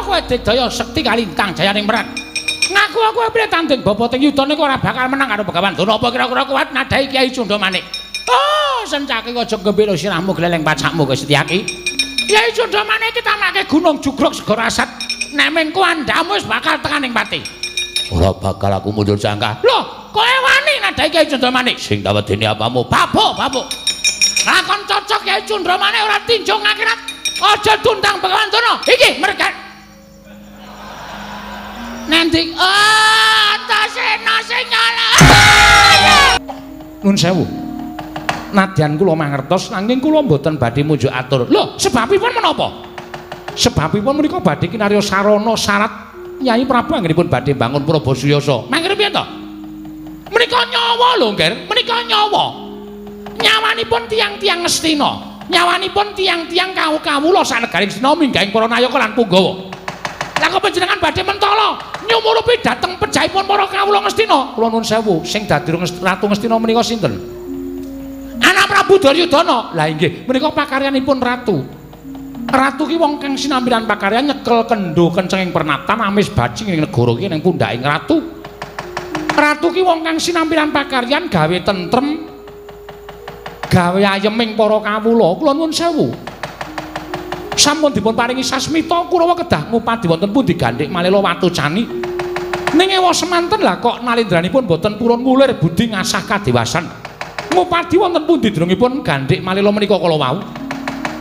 kowe digdaya sekti kalintang jayaning peran. Ngaku kowe piye tanding bapa teng yuda niku ora bakal menang karo Begawan Durna. Apa kira-kira kuat nadhahi Kyai Cundamane? Oh, Sencaki aja gembira sirahmu gleleng pacakmu kowe Setyaki. Kyai Cundamane iki tamake gunung jugruk segara asat. Nek mengko andhamu wis bakal tekaning pati. Ora bakal aku mundur jangka. Lho, kowe wani nadhahi Kyai Cundamane? Sing tak wedeni apamu? Babuk, babuk. Lakon cocok Kyai Cundramane ora tinjung akhirat. Aja tundang Begawan Durna. Iki merga Nanti oh, Antasena sing nyala. Nun sewu. Nadyan kula mangertos nanging kula mboten badhe munjuk atur. Lho, sebabipun menapa? Sebabipun menika badhe kinarya sarana syarat Nyai Prabu anggenipun badhe bangun Prabasuyasa. Mangkene piye to? Menika nyawa lho, Ngger. Menika nyawa. Nyawanipun tiang-tiang Ngastina, nyawanipun tiang-tiang kawula sanegaring Ngastina minggahing para nayaka lan punggawa. Lah kok panjenengan badhe mentala nyumurupi dhateng pejahipun para kawula Ngastina? Kula nuwun sewu, sing dadi Ratu Ngastina menika sinten? Anak Prabu Duryudana. Lah inggih, menika pakaryanipun ratu. Ratu ki wong kang sinampilan pakaryan nyekel kendho kencenging pernatan amis bajing ing negara ki ning pundhaking ratu. Ratu ki wong kang sinampilan pakaryan gawe tentrem, gawe ayeming para kawula. Kula nuwun sewu. Sampun dipun paringi sasmita Kurawa kedah ngupadi wonten pundi Gandhik Malela Watu Cani. Ning ewa semanten lah kok nalendranipun boten purun ngulir budi ngasah kadewasan. Ngupadi wonten pundi drungipun Gandhik Malela menika kala wau?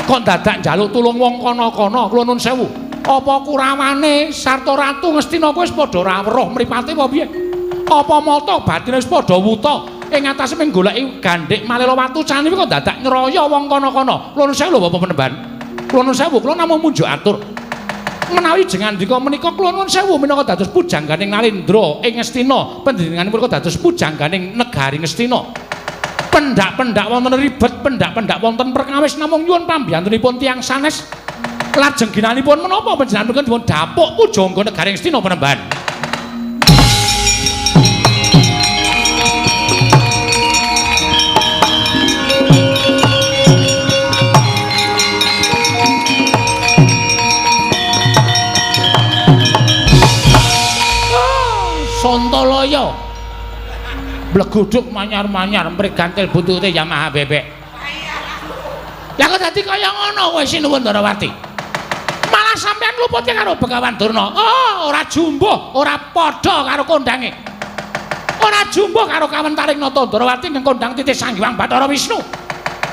Kok dadak njaluk tulung wong kono-kono. Kula nuwun sewu. Apa Kurawane sarta Ratu Ngastina kuwi wis padha ora weruh mripate apa piye? Apa mata batine wis padha wuta ing atase mung goleki Gandhik Malela Watu Cani kok dadak nyeroyo wong kono-kono. Kula nuwun sewu lho Bapak Penemban. Kula nuwun sewu, kula namung munjuk atur. Menawi jengandika menika kula nuwun sewu minangka dados pujangganing Nalendra ing Ngastina, panjenenganipun menika dados pujangganing negari Ngastina. Pendak-pendak wonten ribet, pendak-pendak wonten perkawis namung nyuwun pambiyantunipun tiyang sanes. Lajeng ginanipun menapa panjenenganipun dipun dapuk pujangga negari Ngastina Penemban. Sontoloyo bleguduk manyar-manyar mrigantil buntute Yamaha bebek. Lah kok dadi kaya ngono kowe Sinuwun Ndarawati? Malah sampean luputke karo Begawan Durna. Oh, ora jumbuh, ora padha karo kondange. Ora jumbuh karo kawentaring Nata Ndarawati ing kondang titih Sang Hyang Bathara Wisnu.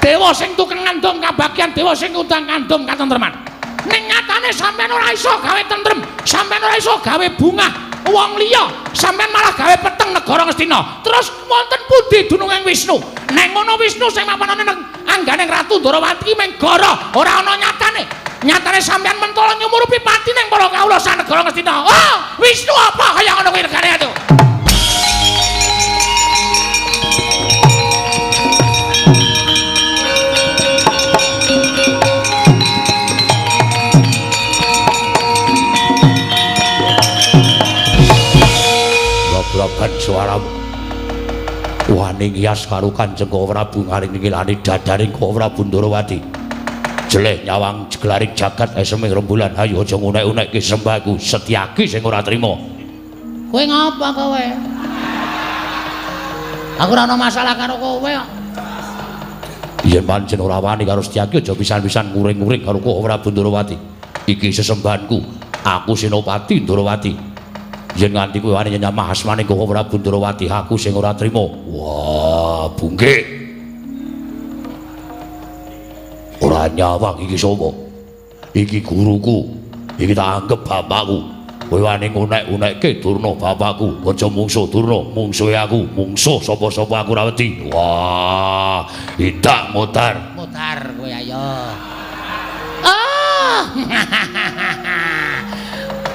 Dewa sing tukang ngandung kabagyan, dewa sing ngundang kandung katentreman. Ning nyatane sampean ora iso gawe tentrem, sampean ora iso gawe bungah wong liya, sampean malah gawe peteng negara Ngastina. Terus wonten pundi dununging Wisnu? Neng ngono Wisnu sing mapanane nang angganing Ratu Ndarawati mung goro, ora ana nyatane. Nyatane sampean mentala nyumurupi pati ning para kawula sanegara Ngastina. Oh, Wisnu apa kaya ngono kuwi regane atuh? Goblokan suaramu. Wani ngiyas karo Kanjeng Prabu ngaring ngilani dadaring Prabu Ndarawati. Jeleh nyawang jeglaring jagat eseming rembulan. Ayo aja ngunek-unekke sembahku Setyaki sing ora trima. Kowe ngapa kowe? Aku ora ana masalah karo kowe kok. Yen pancen ora wani karo Setyaki aja pisan-pisan nguring-nguring karo Prabu Ndarawati. Iki sesembahanku. Aku Senopati Ndarawati. Yen nganti kowe wani nyamah asmane Koko Prabu Ndarawati, aku sing ora trima. Wah, bungke. Ora nyawang iki sapa? Iki guruku. Iki tak anggep bapakku. Kowe wani ngunek-unekke Durna bapakku. Aja mungsuh Durna, mungsuhe aku, mungsuh sapa-sapa aku ora wedi. Wah, idak mutar. Mutar kowe ayo. Ah.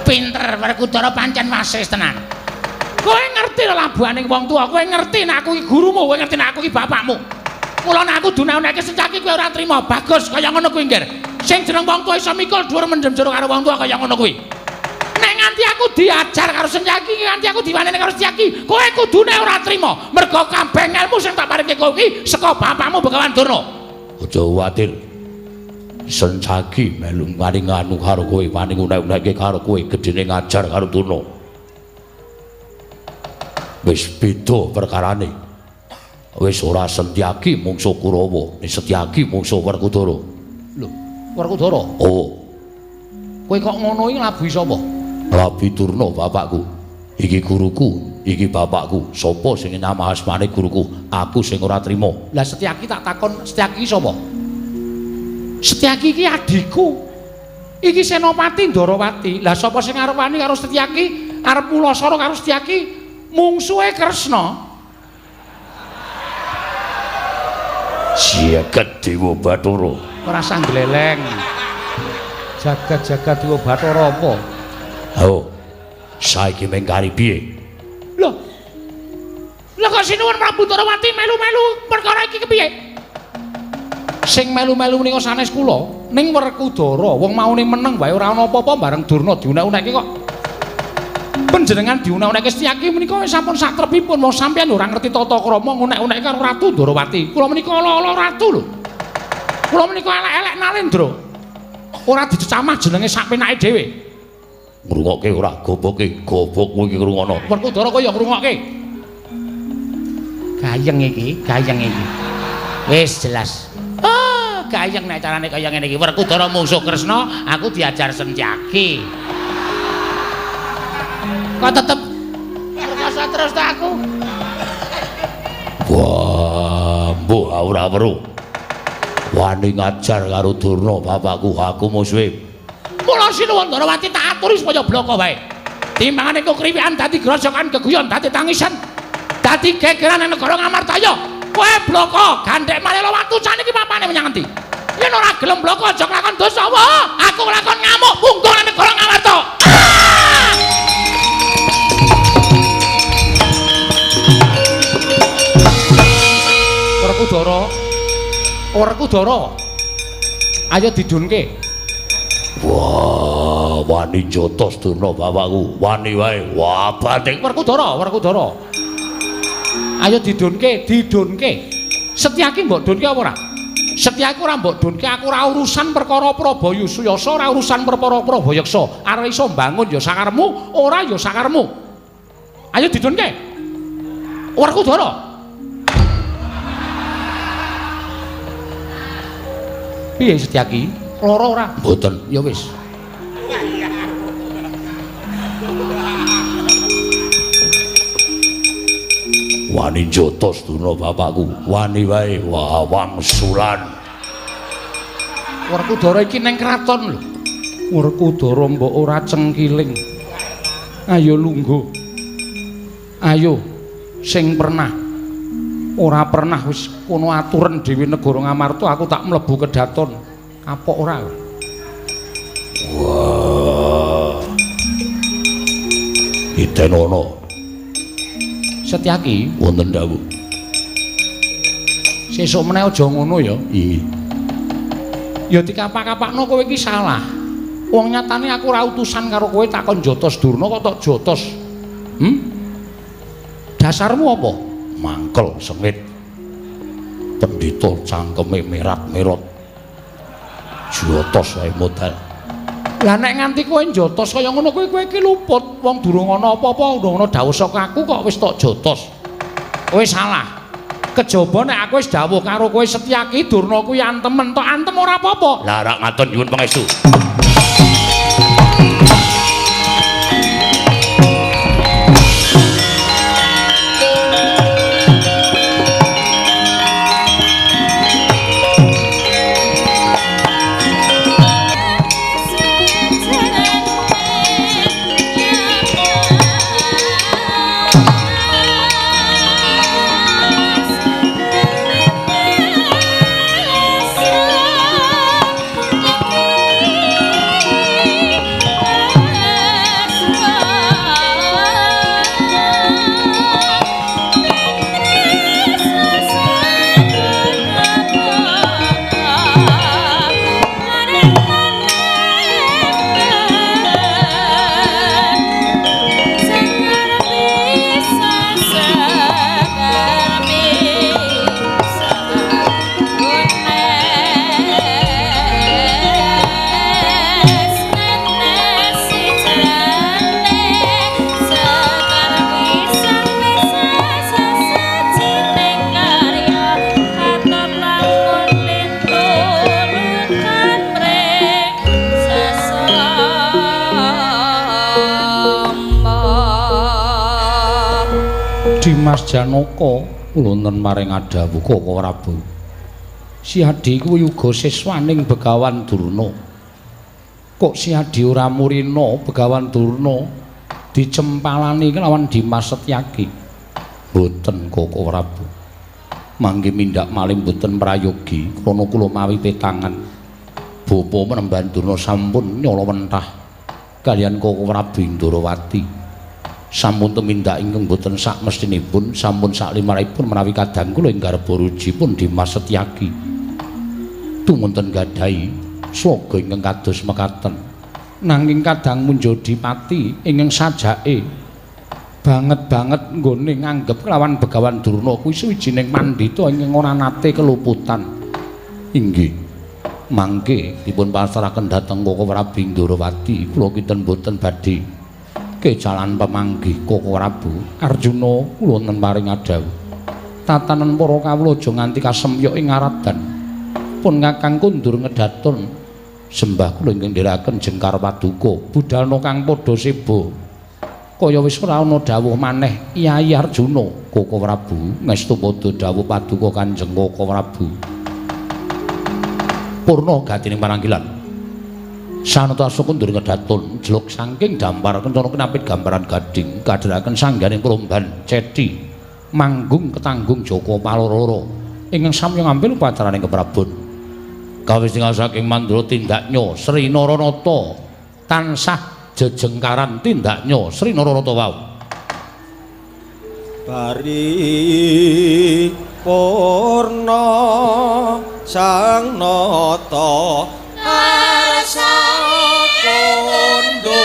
Pinter Werkudara pancen wasis tenan. Kowe ngerti labuhaning wong tuwa, kowe ngerti nek aku iki gurumu, kowe ngerti nek aku iki bapakmu. Mula nek aku dunake Sencaki kowe ora trima. Bagus kaya ngono kuwi, Ngger. Sing jeneng wong tuwa iso mikul dhuwur mendem jero karo wong tuwa kaya ngono kuwi. Nek nganti aku diajar karo Sencaki, nganti aku diwaneni karo Setyaki, kowe kudune ora trima. Mergo kabeh ngelmu sing tak paringke kowe iki saka bapakmu Begawan Durna. Aja kuwatir. Sencaki melu wani nganu karo kowe, wani ngunek-unekke karo kowe, gedene ngajar karo Durna. Wis beda perkarane. Wis ora Setyaki mungsuh Kurawa, Setyaki mungsuh Werkudara. Lho, Werkudara? Oh. Kowe kok ngono iki nglabuhi sapa? Nglabuhi Durna bapakku. Iki guruku, iki bapakku. Sapa sing nyamah asmane guruku? Aku sing ora trima. Lah Setyaki tak takon, Setyaki sapa? Setyaki iki adhiku. Iki Senopati Ndarawati. Lah sapa sing arep wani karo Setyaki? Arep mulasara karo Setyaki? Mungsuhe Kresna. Jagat Dewa Bathara. Ora usah gleleng. Jagat-jagat Dewa Bathara apa? Oh. Saiki mengkari piye? Lho. Lha kok sinuwun Prabu Ndarawati melu-melu perkara iki kepiye? Sing melu-melu menika sanes kula ning Werkudara, wong maune meneng wae ora ana apa-apa bareng Durna diunek-unekke kok. Panjenengan diunek-unekke Setyaki menika wis sampun satrepipun, wong sampeyan ora ngerti tata krama ngunek-unekke karo Ratu Ndarawati. Kula menika ala-ala ratu lho. Kula menika elek-elek Nalendra. Ora dicecamah jenenge sak penake dhewe. Ngrungokke ora goboke, gobokmu iki ngrungono. Werkudara kaya ngrungokke. Gayeng iki, gayeng iki. Wis jelas. Ah, gayeng nek carane kaya ngene iki. Werkudara mungsuh Kresna, aku diajar Setyaki. Kok tetep perkosa terus ta aku? Wah, mbuh ora weruh. Wani ngajar karo Durna bapakku, aku musuhe. Mula sinuwun Ndarawati tak aturi supaya bloko wae. Timbangane kok kriwikan dadi grojokan geguyon dadi tangisan. Dadi gegeran nang negara Ngamartaya. Kowe bloko gandhek Malela watu saniki papane menyang endi? Yen ora gelem bloko aja nglakon dosa. Wah, aku nglakon ngamuk punggung nang negara Ngamarta. Ah! Werkudara. Werkudara. Ayo didunke. Wah, wani jotos Durna bapakku. Wani wae. Wah, banting. Werkudara, Werkudara. Ayo didunke, didunke. Setyaki mbok dunke apa ora? Setyaki ora mbok dunke, aku ora urusan perkara Prabayusuyasa, ora urusan perkara Prabayaksa. Arep iso mbangun ya sakarepmu, ora ya sakarepmu. Ayo didunke. Werkudara. Piye Setyaki? Lara ora? Mboten. Ya wis. Wani jotos Durna bapakku. Wani wae. Wah, wangsulan. Werkudara iki ning kraton lho. Werkudara mbok ora cengkiling. Ayo lungguh. Ayo sing pernah ora pernah wis kono aturen dhewe negara Ngamarta, aku tak mlebu kedaton. Kapok ora? Wah. Idenono. Setyaki wonten dawuh. Sesuk meneh aja ngono ya. Iya. Ya dikapak-kapakno kowe iki salah. Wong nyatane aku ora utusan karo kowe takon jotos Durna kok tok jotos. Dasarmu apa? Mangkel sengit. Pendhita cangkeme merat-merot. Jotos wae modal. Lah nek nganti kowe njotos kaya ngono kowe kowe iki luput. Wong durung ana apa-apa, durung ana dawuh saka aku kok wis tok jotos. Kowe salah. Kejaba nek aku wis dawuh karo kowe Setyaki Durna kuwi antemen, tok antem ora apa-apa. Lah rak ngaten nyuwun pangestu. Yes. Dimas Janaka wonten maring adhawuh Koko Prabu. Si Adi kuwi uga siswaning Begawan Durna. Kok Si Adi ora murina Begawan Durna dicempalani kelawan Dimas Setyaki? Mboten Koko Prabu. Mangke mindhak malih mboten prayogi krana kula mawi petangan. Bapa Panembahan Durna sampun nyalawentah kaliyan Koko Prabu Ndorowati. Sampun tumindak ingkang boten sakmestinipun, sampun saklimaripun menawi kadang kula ing garba rujipun Dimas Setyaki tumunten gadahi swaga ingkang kados mekaten. Nanging kadang munjadi pati ingkang sajake banget-banget nggone nganggep kelawan Begawan Durna kuwi suwijining pandhita ingkang ora nate keluputan. Inggih, mangke dipun pasrahaken dhateng Koko Prabu Ndorowati, kula kinten boten badhe kejalan pemanggih Koko Prabu. Arjuna kula wonten paring adhawuh, tatanan para kawula aja nganti kasemyok ing aradan. Pun kakang kundur ngedatun sembah kula ingkang ndherekaken jengkar paduka budalna kang padha seba. Kaya wis ora ana dawuh maneh Kyai Arjuna. Koko Prabu ngestu padha dawuh paduka Kanjeng Koko Prabu. Purna gatining paranggilan sanata asa kundur ngedatun jeluk saking dampar kencana kenapit gambaran gading kadheraken sangganing promban ceti manggung ketanggung Joko Paloro ingkang samya ngambil upacaraning keprabon. Kawis tinggal saking mandura tindaknya Sri Naranata tansah jejengkaran tindaknya Sri Naranata wau. Bari purna sang nata asa kondo.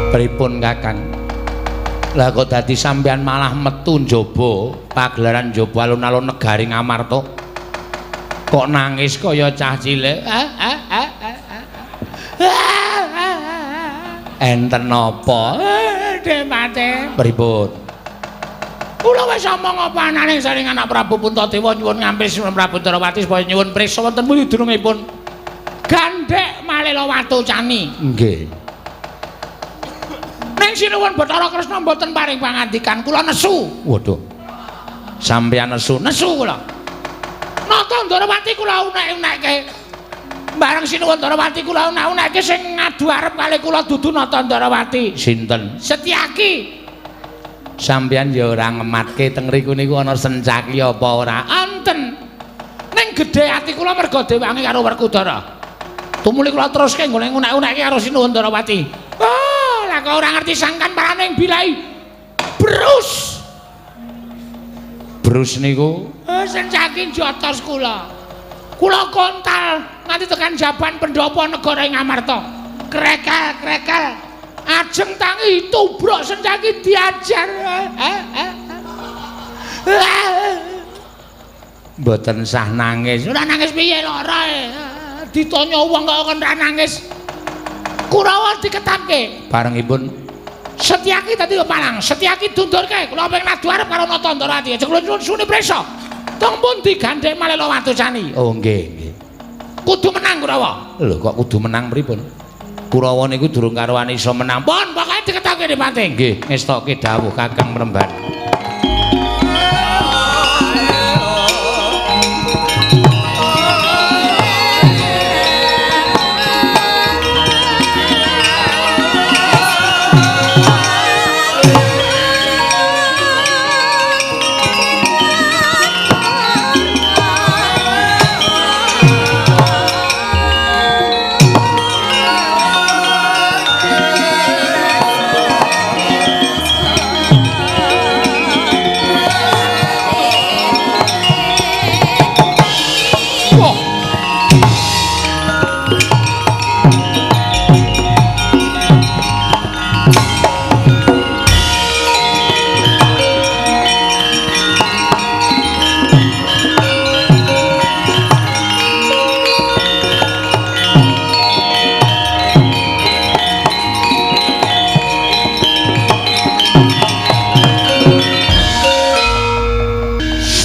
Pripun Kakang? Lah kok dadi sampean malah metu njaba pagelaran njaba alun-alun negari Ngamarta? Kok nangis kaya cah cilik? Enten napa? Demate. Pripun? Kula wis omong apa anane saring anak Prabu Puntadewa nyuwun ngampil Sinuwun Prabu Ndorowati supaya nyuwun prisa wonten pundi dunungipun Gandhek Malela Watu Cani. Nggih. Ning Sinuwun Bathara Kresna mboten paring pangandikan, kula nesu. Waduh. Sampeyan nesu, nesu kula. Nata Ndorowati kula unek-unekke. Bareng Sinuwun Ndorowati kula unek-unekke sing ngadu arep kalih kula dudu Nata Ndorowati. Sinten? Setyaki. Sampeyan ya ora ngematke teng riku niku ana sencaki apa ora? Enten. Ning gedhe ati kula merga dewangi karo Werkudara. Tumuli kula teruske nggone unek-unekke karo Sinuwun Ndorowati. Oh, lah kok ora ngerti sangkan paraning bilai. Brus. Brus niku sencaki jotos kula. Kula kontal nganti tekan jaban pendopo negara ing Ngamarta. Krekel-krekel. Ajeng tangi tubruk sencaki diajar. Mboten sah nangis. Ora nangis piye lara. Ditanya wong kok ora nangis. Kurawa diketapke. Barengipun Setyaki dadi palang, Setyaki dundurke. Kula ping nadu arep karo Nata Ndorowati. Aja kula nyuwun suni prisa. Teng pundi Gandhek Malela Watu Cani? Oh nggih, nggih. Kudu menang Kurawa. Lho kok kudu menang pripun? Kurawa niku durung karuan iso menang. Pun pokoke diketapke Depate. Nggih, ngestokke dawuh Kakang Mremban.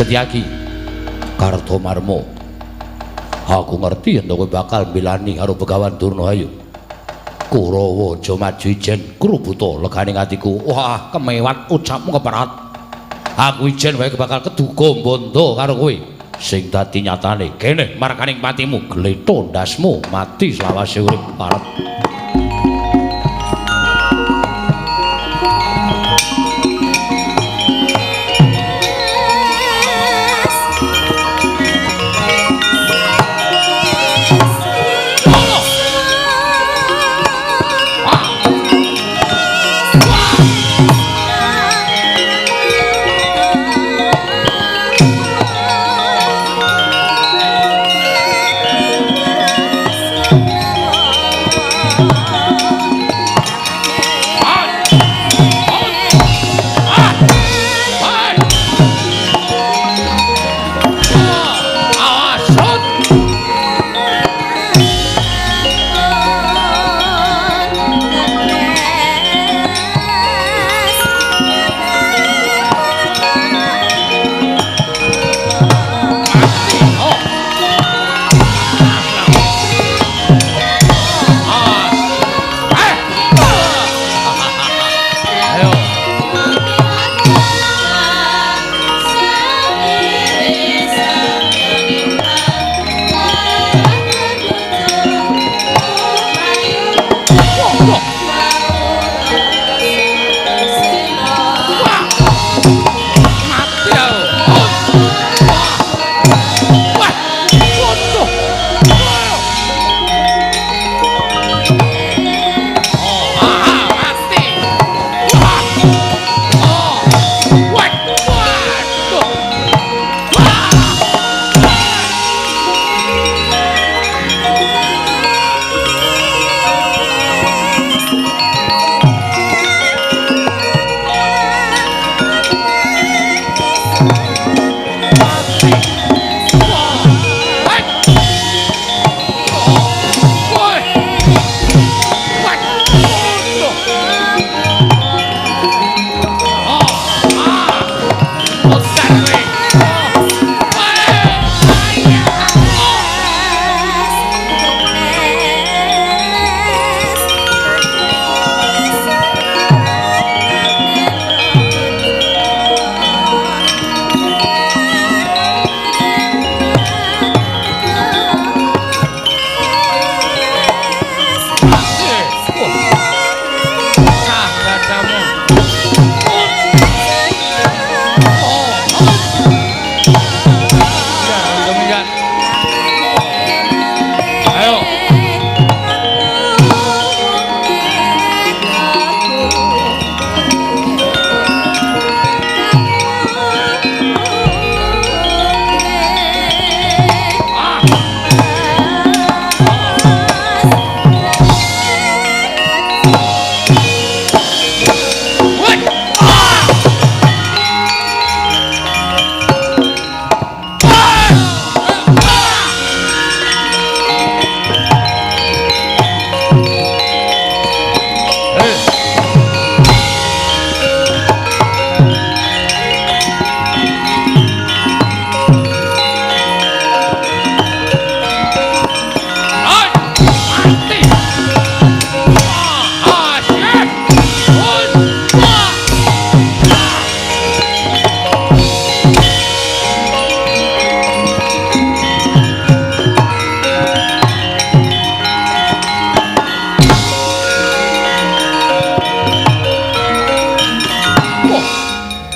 Setyaki Kartomarmo, aku ngerti yen kowe bakal mbelani karo Begawan Durna. Ayo Kurawa aja maju ijen krubuta legane atiku. Wah, kemewat ucapmu keperat. Aku ijen wae bakal keduga bondo karo kowe. Sing dadi nyatane kene markaning patimu gletho ndasmu mati selawase urip parep.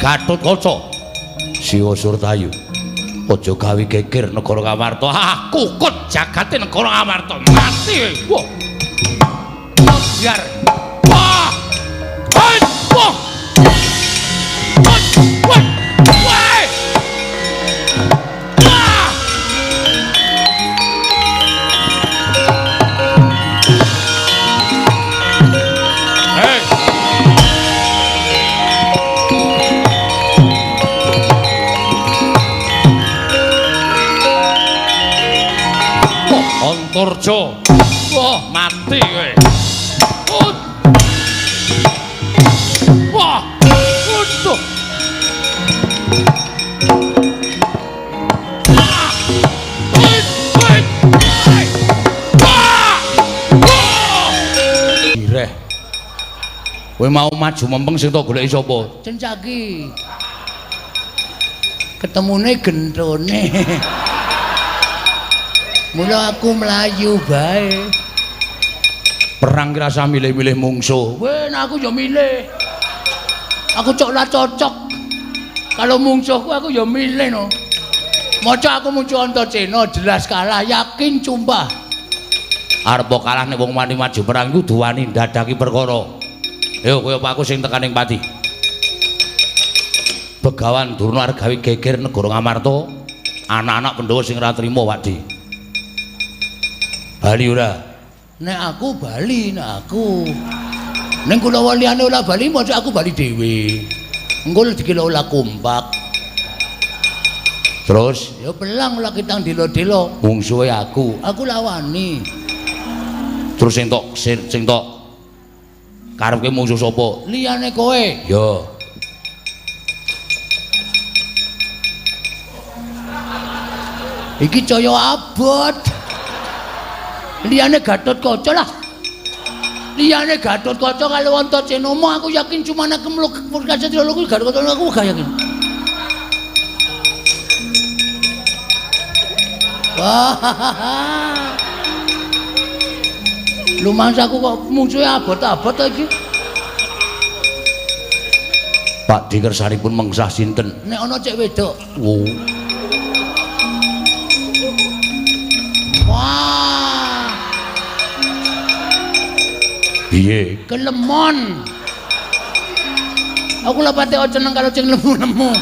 Gatotkaca Siwa Surtayu aja gawe geger negara Ngamarta. Ah, kukut jagate negara Ngamarta mati. Wah. Biar. Wah. Wah. Wah. Wah. Wah. Wah. Hey. Antarja. Wah, mati kowe. Wah, waduh. Kowe mau maju mempeng sing tok goleki sapa? Cencaki. Ketemune gentone. Mula aku mlayu bae. Perang ki rasa milih-milih mungsuh. Weh, aku ya milih. Aku cok lah cocok. Kalau mungsuhku aku ya milih no. Maca aku muncul Antasena jelas kalah, yakin sumpah. Arep kalah nek wong wani maju perang iku kudu wani ndadaki perkara. Yo kowe apa aku sing tekan ing pati. Begawan Durna arep gawe geger negara Ngamarta, anak-anak Pandhawa sing ora trima Pakde. Bali ora? Nek aku bali, nek aku. Ning kula liyane ora bali, maca aku bali dhewe. Engko dikira ora kompak. Terus ya pelang ora kitang delo-delo. Mungsuhe aku, aku lawani. Terus sing tok sing tok karepke mungsuh sapa? Liyane kowe. Ya. Iki caya abot. Liyane Gatotkaca lah. Liyane Gatotkaca kalau Antasena aku yakin cuma nek kemluk Purkasatria kuwi Gatotkaca aku gak yakin. Wah. Lumayan aku kok musuhe abot-abot iki. Pak Di kersanipun mengsah sinten? Nek ana cek wedok. Oh. Wah. Piye? Kelemon. Aku lha pate seneng karo sing lemu-lemu.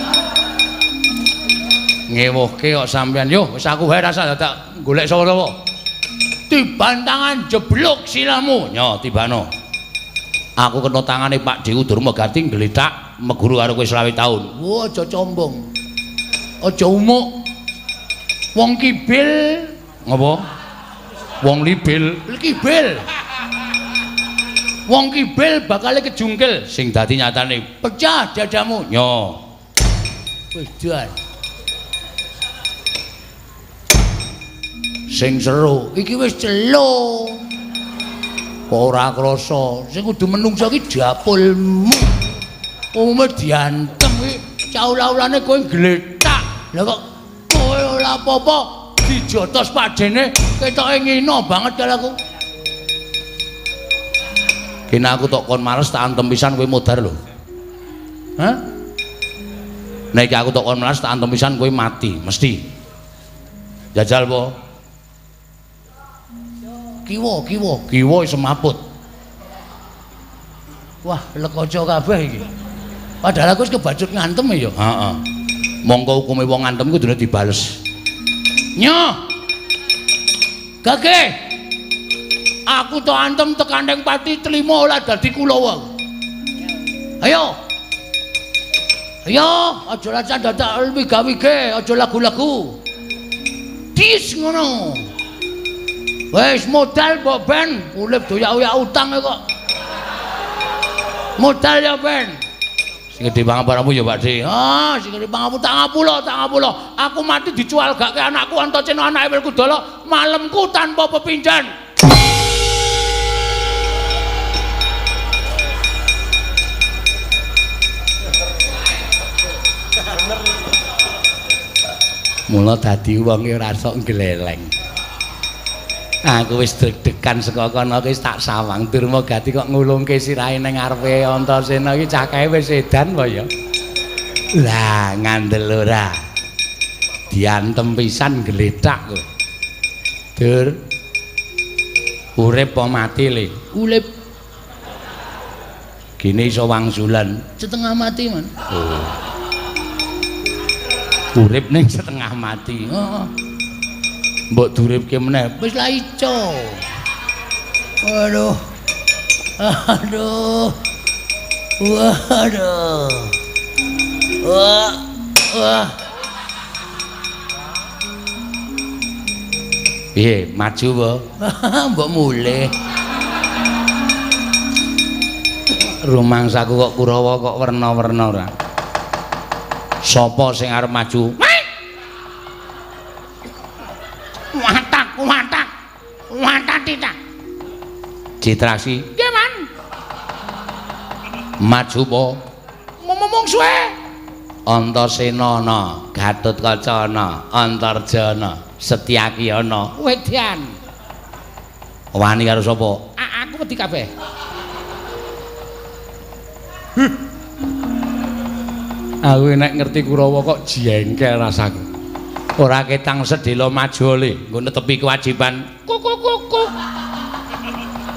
Ngewuhke kok sampean. Yo wis aku wae rasa dadak golek sapa-sapa. Tiban tangan jeblok silamu. Nyo tibano. Aku kena tangane Pak Dewu Durmagati gletak meguru karo kowe 20 taun. Wah, aja combong. Aja umuk. Wong kibil ngopo? Wong libil. Kibil. Wong kibil bakale kejungkil sing dadi nyatane pecah dadamu. Nyo. Wis jan. Sing seru iki wis celo. Kok ora krasa sing kudu menungso iki dapulmu. Umume diantem iki caula-ulane kowe gletak. Lah kok kowe ora apa-apa dijotos padene ketoke ngino banget karo aku. Kene aku tok kon males tak antem pisan kowe modar lho. Hah? Nek aku tok kon males tak antem pisan kowe mati mesti. Jajal po. Kiwa, kiwa, kiwa semaput. Wah, lekoco kabeh iki. Padahal aku wis kebacut ngantem ya. Heeh. Mongko hukume wong ngantem kudune dibales. Nyo. Gage. Aku to antem tekan ning pati trimo ora dadi kulawa. Ayo. Ayo, aja lacan dadak wiga-wige, aja lagu-lagu. Dis ngono. Wis modal mbok ben, urip doyak-oyak utang kok. Modal ya ben. Sing gedhe pangapuramu ya Pak De. Ah, sing gedhe pangapura tak ngapura, tak ngapura. Aku mati dijual gak ke anakku Antasena anake Werkudara, malemku tanpa pepindhan. Mula dadi wong ora sok gleleng. Aku wis deg-degan saka kono wis tak sawang Durmagati kok ngulungke sirahe ning ngarepe Antasena iki cakahe wis edan apa ya. Lah ngandel ora. Diantem pisan gletak kowe. Dur. Urip apa mati le? Urip. Gini iso wangsulan. Setengah mati, Man. Oh. Urip ning setengah mati. Heeh. Mbok duripke meneh. Wis lah ico. Aduh. Aduh. Waduh. Wah. Wah. Piye, maju apa? Mbok mulih. Rumangsaku kok Kurawa kok werna-werna ora. Sapa sing arep maju? Watak, watak. Watak tidak. Citraksi. Nggih, Man. Maju po. Mungsuhe Antasena ana, Gatotkaca ana, Antarja ana, Setyaki ana. Wedan. Wani karo sapa? Aku wedi kabeh. Aku nek ngerti Kurawa kok jengkel rasaku. Ora ketang sedhela maju le, nggo netepi kewajiban. Kuku kuku.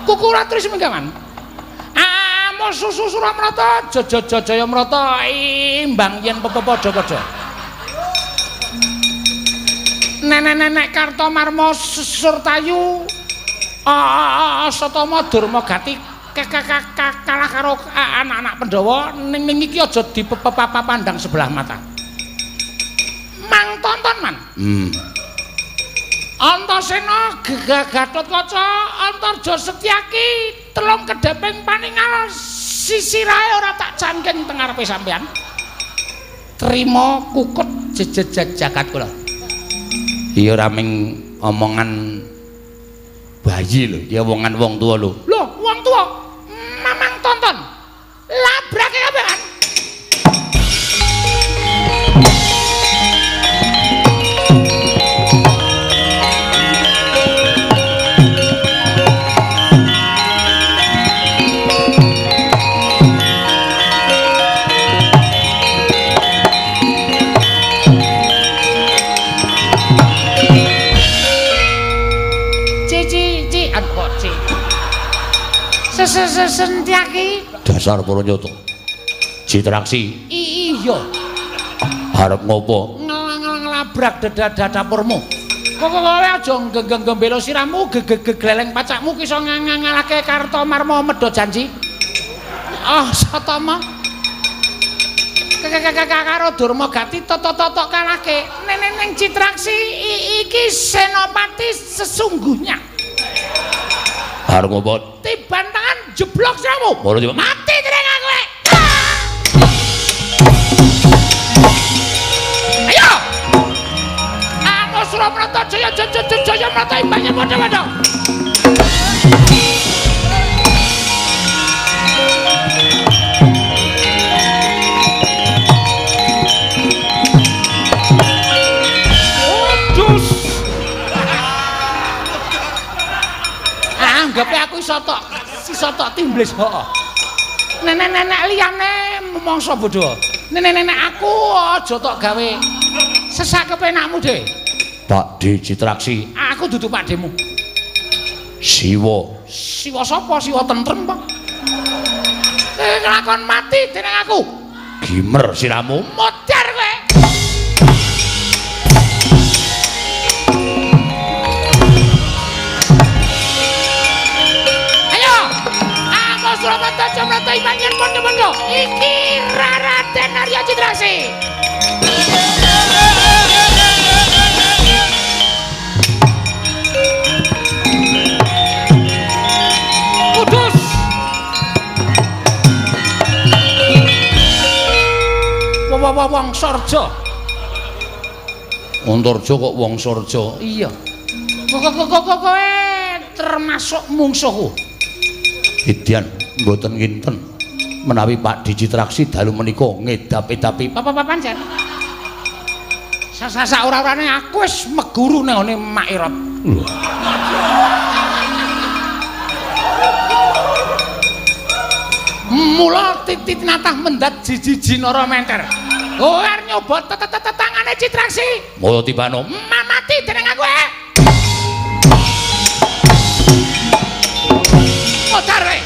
Kuku ora tris menggawan. Amo susu Suramrata, Jaya Jayamrata imbang yen pepepadha-padha. Nenek-nenek Kartomarma Surtayu Asatama Durma Gati kalah karo anak-anak Pandhawa ning iki aja dipepapandang sebelah mata. Mang tonton man. Antasena Gatotkaca Antarja Setyaki telung kedheping paningal sisirahe ora tak cangking teng ngarepe sampean. Trima kukut jejeg jagat kula. Iya ora ming omongan bayi lho, ya omongan wong tuwa lho. Lho, wong tuwa mamang tonton. Labrake kabeh kan. Sesentyaki dasar para nyata. Citraksi. Iya. Arep ngopo? Nglabrak dapurmu. Kok kowe aja nggembelo sirahmu, gegleleng pacakmu ki iso ngalahke Kartomarma medhot janji. Ah, Satama. Karo Durma Gati toto-toto kalahke. Neneng Citraksi iki senopati sesungguhnya. Arep ngopo? Tiban tangan jeblok siramu. Mati jeneng aku. Ayo. Amo Suramrata Jaya Jaya Jaya Mrata imbangnya padha-padha. Anggape aku iso tok timblis heeh. Nenek-nenek liyane mangsa bodho. Nenek-nenek aku aja tok gawe sesak kepenakmu, Dik. Pak D Citraksi. Aku dudu Pak Demu. Siwa. Siwa sapa? Siwa tentrem, Pak. Nglakon mati dening aku. Gimer siramu. Modar kowe. Suramrata Jamrata imanyen padha-padha. Iki Raden Arya Citraksi. Kudus. Wong Sarja. Antarja kok wong Sarja? Iya. Kok kowe termasuk mungsuhku. Idyan mboten kinten menawi Pak Citraksi dalu menika ngedap-edapi apa-apa pancen. Sasa ora-orane aku wis meguru nang ngene Mak Irot. Lho. Mula titit natah mendat jijiji nara menter. Kowe arep nyoba tetangane Citraksi. Mula tibano mati dening aku. Modar kowe.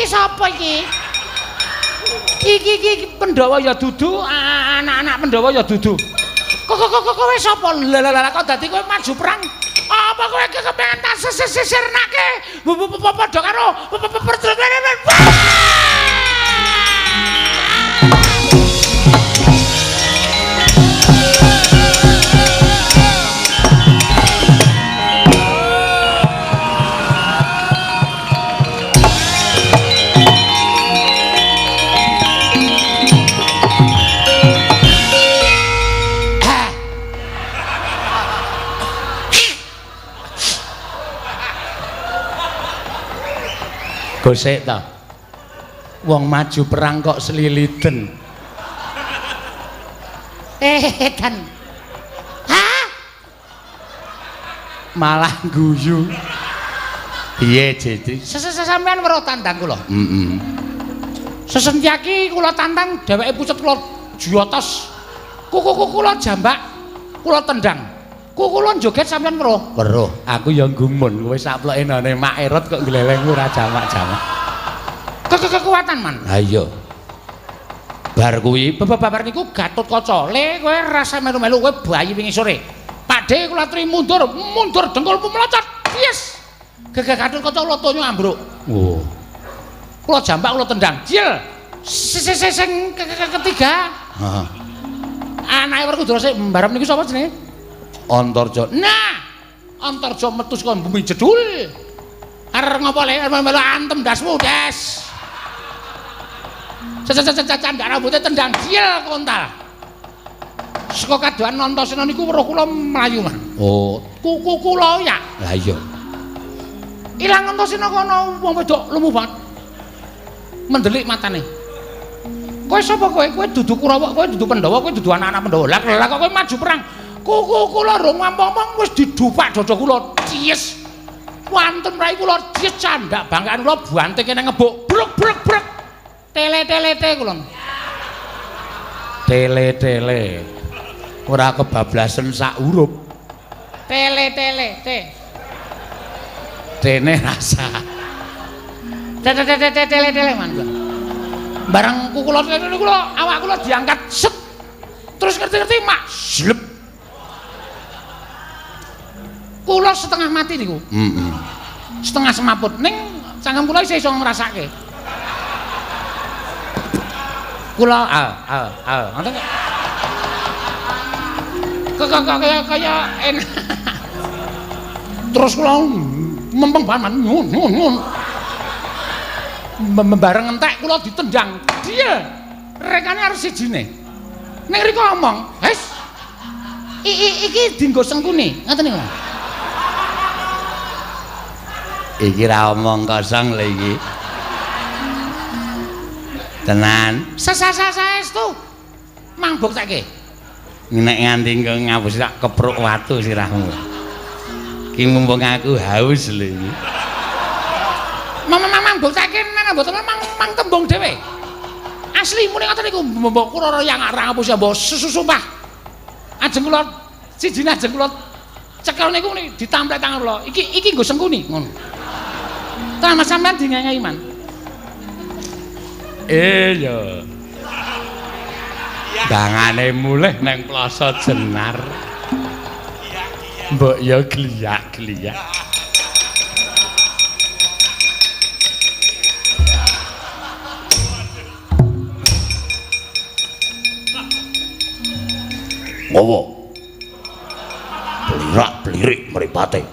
Sapa iki? Iki Pandhawa ya dudu, anak-anak Pandhawa ya dudu. Kok kowe sapa? Lah kok dadi kowe maju perang? Apa kowe kepengen tak sisirnake? Padha karo Gosek ta. Wong maju perang kok seliliden. Edan. Hah? Malah guyu. Piye, Jitri? Sampeyan weruh tandang kula. Heeh. Sesentyaki kula tantang dheweke pucet kula jotos. Kuku kula jambak, kula tendang. Kuku kula joget sampeyan weruh. Weruh. Aku ya gumun kowe saploke nane Mak Erot kok gleleng ora jamak-jamak. Kekuatan man. Ha iya. Bar kuwi babar niku Gatotkaca. Le kowe rasa melu-melu kowe bayi wingi sore. Pakde kula aturi mundur, mundur dengkulmu melocot. Yes. Gegeh Gatotkaca kula tonyo ambruk. Oh. Kula jambak kula tendang. Jil. Sing ketiga. Heeh. Anake Werkudara sik mbarep niku sapa jenenge? Antarja. Nah, Antarja metu saka bumi jedul. Arep ngopo le melu antem dasmu, Des. Candak rambutnya tendang jil kontal. Saka kadohan Antasena niku weruh kula mlayu, Man. Oh, kuku kula ya. Lah iya. Ilang Antasena kono wong wedok lemu banget. Mendelik matane. Kowe sapa kowe? Kowe dudu Kurawa, kowe dudu Pandhawa, kowe dudu anak-anak Pandhawa. Lah kok kowe maju perang. Kuku kula rung ngomong wis didupak dada kula. Cies. Wantun rai kula cies candak bangkaan kula bantike nang ngebuk. Bruk bruk bruk. Tele-tele-te kula. Tele-tele. Ora kebablasen sak huruf. Tele-tele-te. Tene rasa. Tele-tele-tele man kula. Bareng kula kula awak kula diangkat set. Terus ngerti-ngerti mak slep. Kula setengah mati niku. Heeh. Setengah semaput ning cangkem kula isih iso ngrasake. Kula al ngoten. Kaya kaya enak. Terus kula mempeng banget nyun nyun nyun. Bareng entek kula ditendang. Dia rekane arep sijine. Ning riko omong, "Wes. Iki dienggo sengkuni." Ngoten niku. Iki ra omong kosong lho iki. Tenan. Saestu. Mang buktekke. Nek nganti engko ngapusi tak kepruk watu sirahmu. Ki mumpung aku haus lho iki. Mamang buktekke nek mboten mang tembung dhewe. Asli muni ngoten niku mbok kula yang arang ngapusi mbok susumpah. Ajeng kula sijine ajeng kula cekel niku ditamplek tangan kula. Iki iki nggo sengkuni ngono. Tenan Mas sampean dingengi man. Iya. Dangane mulih nang Plaza Jenar. Mbok ya gliyak-gliyak. Ngowo. Blirak-blirik mripate.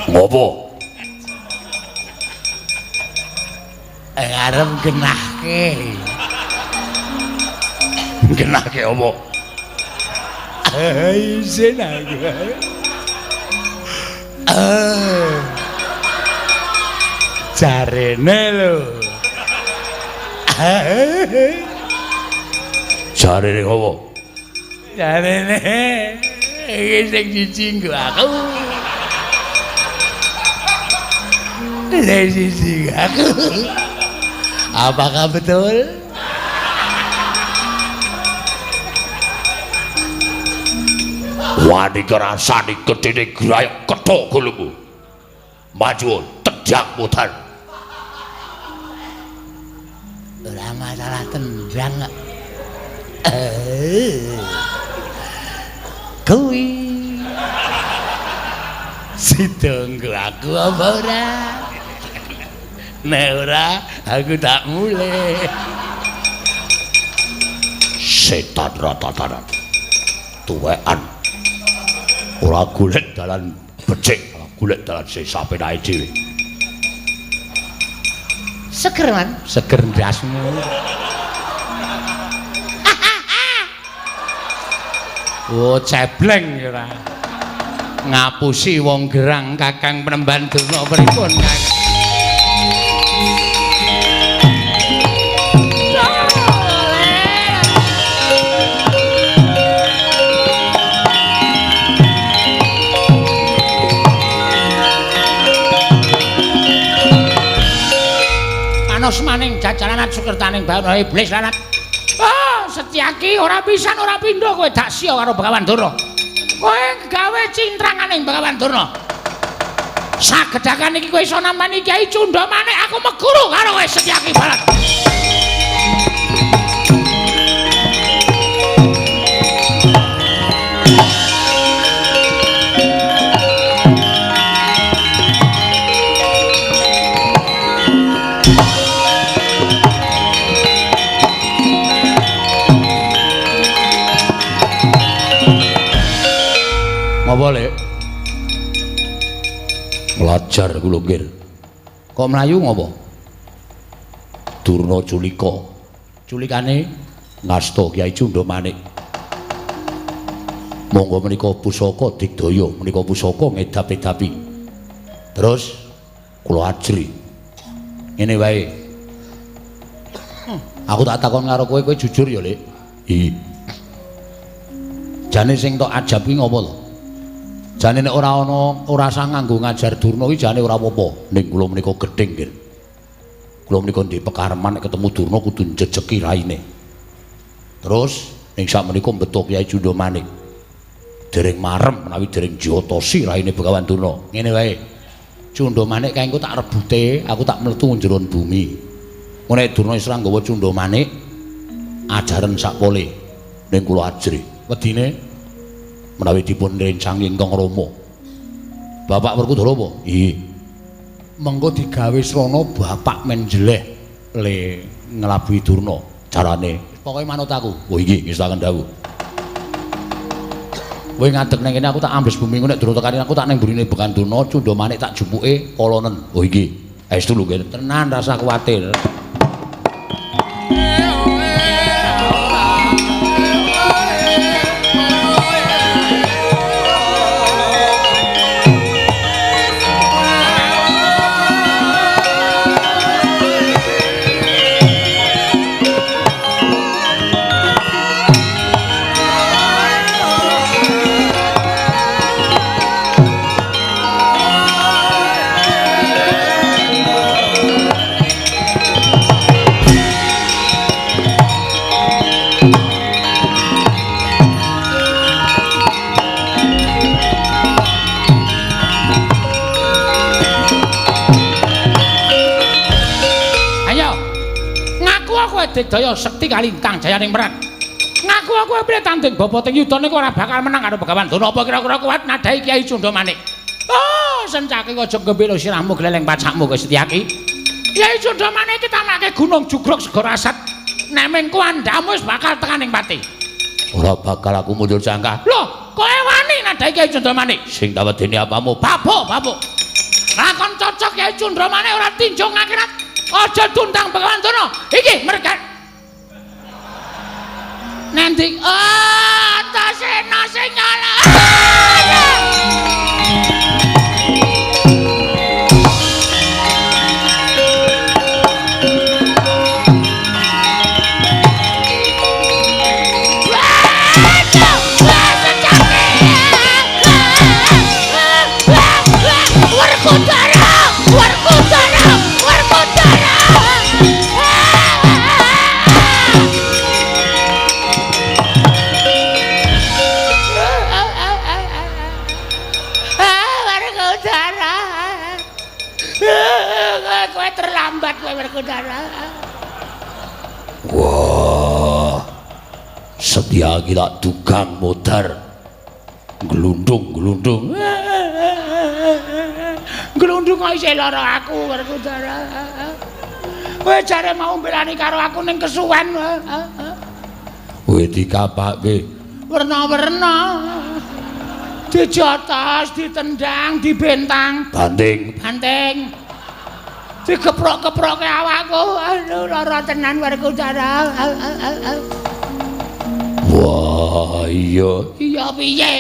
Ngopo? Arep genahke. Genahke opo? Isin aku. Jarene lho. Jarene opo? Jarene iki sing siji nggo aku. Sing siji aku. Apakah betul? Wani kerasane gedene grayok kethok gulumu. Maju tedhak mutar. Ora masalah tendang kok. Kuwi sida nggo aku apa ora? Nek ora, aku tak mulih. Setan rata-rata. Tuwekan. Ora golek dalan becik, ora golek dalan sing sapenake dhewe. Seger, Man. Seger ndasmu. Oh, cebleng ora. Ngapusi wong gerang Kakang Penemban Durna pripun, Kakang? Panos maning jajalanat sukertaning bawana iblis lanat. Oh, Setyaki ora pisan ora pindho kowe dak siya karo Begawan Durna. Kowe gawe cintranganing Begawan Durna. Sagedhakan iki kowe iso nampani Kyai Cundha Manik, aku meguru karo kowe Setyaki Barat. Ngopo, Lek? Nglajar kula nggir. Kok mlayu ngopo? Durna culika. Culikane ngasta Kyai Cundha Manik. Monggo menika pusaka digdaya, menika pusaka ngedap-edapi. Terus kula ajri. Ngene wae. Aku tak takon karo kowe, kowe jujur ya, Lek? Iya. Jane sing tok ajab ki ngopo to? Jane nek ora ana ora usah nganggo ngajar Durna iki jane ora apa-apa. Ning kula menika gething nggih. Kula menika ndek pekareman nek ketemu Durna kudu njejeki raine. Terus ning sakmenika mbeto Kyai Cundha Manik. Dereng marem menawi dereng jotosi raine Begawan Durna. Ngene wae. Cundha Manik kae engko tak rebute, aku tak mletu njeron bumi. Engko nek Durna wis ra nggawa Cundha Manik, ajaren sakpole ning kula ajri. Wedine menawi dipun rencangi ingkang Rama. Bapak Werkudara apa? Nggih. Mengko digawe srana bapak menjeleh le nglabuhi Durna. Carane pokoke manut aku. Oh nggih, ngestaken dawuh. Kowe ngadeg nang kene aku tak ambles bumi engko nek Durna tekani aku tak nang mburine Begawan Durna, Cundha Manik tak jupuke kolonen. Oh nggih. Aestu lho nggih. Tenan rasa kuwatir. Digdaya sekti kalintang jayaning perang. Ngaku aku piye tanding bapa teng yuda niku ora bakal menang karo Begawan Durna. Apa kira-kira kuat nadhahi Kyai Cundha Manik? Oh, sencake aja gembelo sirahmu gleleng pacakmu kowe Setyaki. Kyai Cundha Manik iki tamake gunung jugruk segara asat. Nek mengko andhamu wis bakal tekan ing pati. Ora bakal aku mundur jangka. Loh, kowe wani nadhahi Kyai Cundha Manik? Sing tak wedeni apamu? Babuk, babuk. Lakon cocok Kyai Cundha Manik ora tinjung akhirat. Aja tundang Begawan Durna. Iki merga nanti. Oh, Antasena sing nyala. Werkudara, Werkudara, Werkudara. Kowe terlambat kowe Werkudara. Wah. Setyaki tak dugang modar. Glundung-glundung. Glundung kok isih lara aku Werkudara. Kowe jare mau mbelani karo aku ning kesuwen. Kowe dikapake werna-werna. Dijotos, ditendang, dibentang, banting, banting. Digeprok-geproke awakku. Aduh, lara tenan Werkudara. Wah, iya. Iya piye?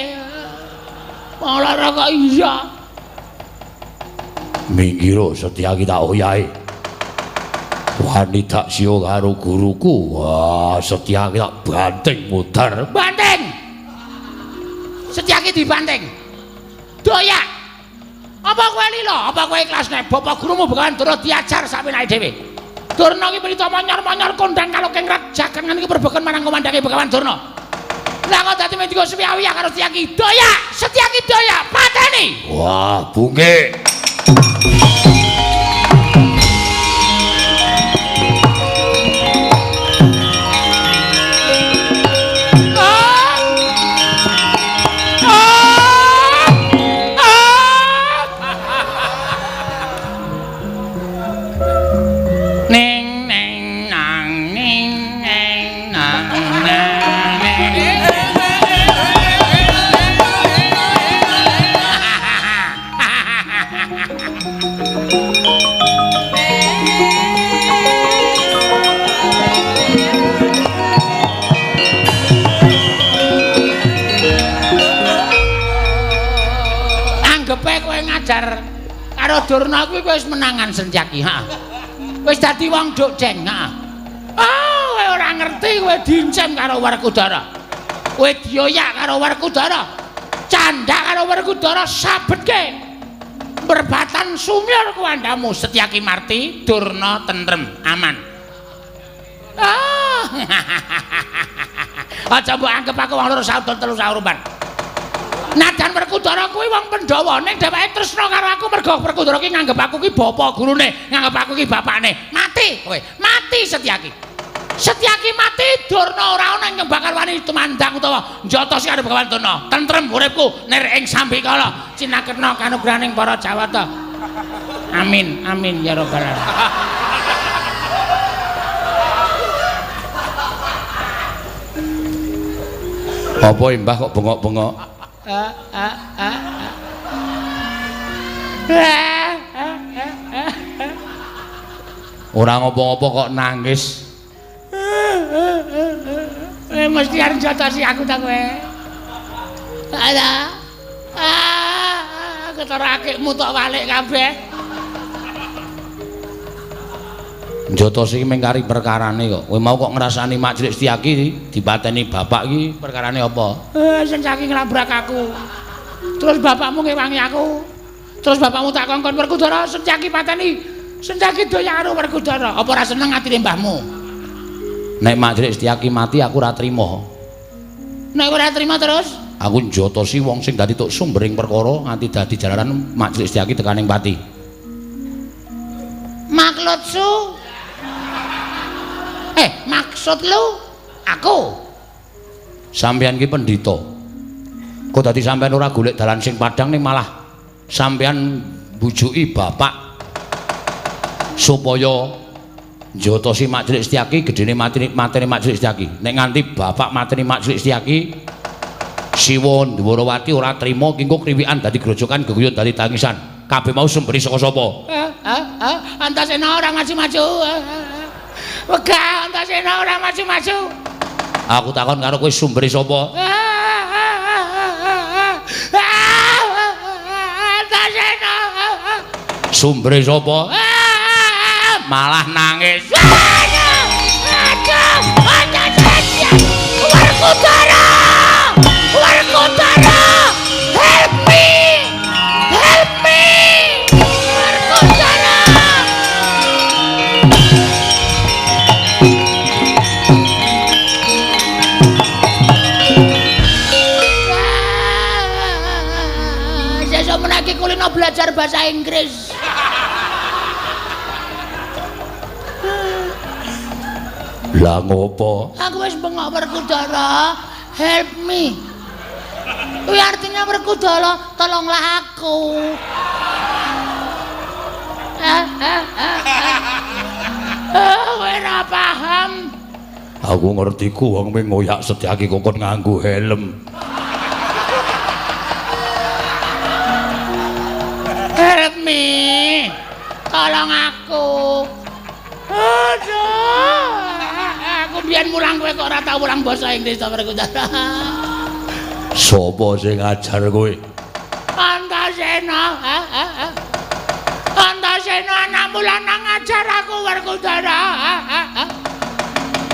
Wong lara kok iya. Minggiro Setyaki tak oyahe. Wani tak siyo karo guruku. Wah, Setyaki tak banting mudar. Banting. Setyaki dibanting. Doyak. Apa kowe lila? Apa kowe ikhlas nek bapak gurumu Begawan Durna diajar sakpenake dhewe? Durna iki prita monyor-monyor kondang kalokeng rat jagangan iki perbeken marang komandange Begawan Durna. Lah kok dadi mendika suwiya-wiya karo Setyaki. Doyak, Setyaki doyak, pateni. Wah, bungke. Karo Durna kuwi wis menangan Setyaki, heeh. Wis dadi wong duk jeng, heeh. Ah, kowe ora ngerti kowe dincem karo Werkudara. Kowe dioyak karo Werkudara. Candhak karo Werkudara sabetke. Berbatan sumyur kuwandamu Setyaki marti, Durna tentrem, aman. Ah. Aja mbok anggep aku wong loro saudon telu saurupan. Najan Werkudara kuwi wong Pandhawa ning dheweke tresna karo aku mergo Werkudara ki nganggep aku ki bapa gurune, nganggep aku ki bapakne. Mati kowe, mati Setyaki. Setyaki mati, Durna ora ana ing bakal wani tumandang utawa njotos karo Begawan Durna. Tentrem uripku nir ing sambikala cinaketna kanugrahaning para Jawata. Amin, amin ya rabbal alamin. Apa Mbah kok bengok-bengok? Ora ngopo-ngopo kok nangis. Mesti arep jotosi aku ta kowe. Alah. Ah, ketara akikmu tok walik kabeh. Jotosi iki mung kari perkarane kok. Kowe mau kok ngrasani Mak Cilik Setyaki dipateni bapak iki perkarane apa? Setyaki nglabrak aku. Terus bapakmu ngewangi aku. Terus bapakmu tak kongkon Werkudara Setyaki pateni. Setyaki doyak karo Werkudara. Apa ora seneng atine mbahmu? Nek Mak Cilik Setyaki mati aku ora trima. Nek ora trima terus? Aku njotosi wong sing dadi tok sumbering perkara nganti dadi jalaran Mak Cilik Setyaki tekaning pati. Maksudsu? Maksud lu aku? Sampeyan ki pendhita. Kok dadi sampeyan ora golek dalan sing padhang ning malah sampeyan mbujuki bapak supaya njotosi Mak Cilik Setyaki gedene mateni Mak Cilik Setyaki. Nek nganti bapak mateni Mak Cilik Setyaki, Siwa Ndwarawati ora trima ki engko kriwikan dadi grojokan geguyun dadi tangisan. Kabeh mau sumberi saka sapa? Antasena ora maju-maju. Wegah Antasena ora maju-maju. Aku takon karo kowe sumberi sapa? Antasena. Sumbere sapa? Malah nangis. Aduh, aduh, Werkudara! Werkudara! Help me! Help me! Werkudara! Sesuk menaki kulino belajar bahasa Inggris. Lah ngopo? Aku wis bengok Werkudara, help me. Kuwi artinya Werkudara, tolonglah aku. Kowe ora paham. Aku ngerti ku wong mung ngoyak Setyaki kok kon nganggo helm. Help me. Tolong aku. Aduh. Aku biyen mulang kowe kok ora tau mulang basa Inggris to Werkudara. Sopo sing ngajar kowe? Antasena. Antasena anakmu lanang ngajar aku Werkudara.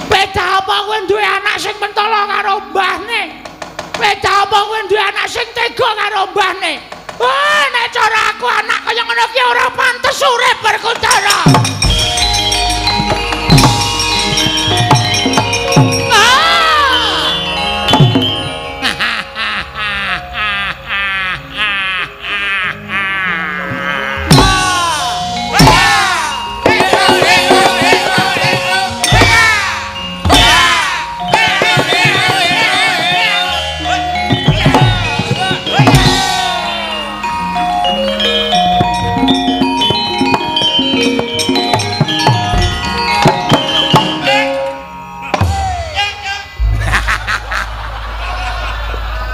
Beda apa kowe duwe anak sing mentolo karo mbahne? Beda apa kowe duwe anak sing tega karo mbahne? Wah, nek cara aku anak kaya ngono ki ora pantes urip Werkudara.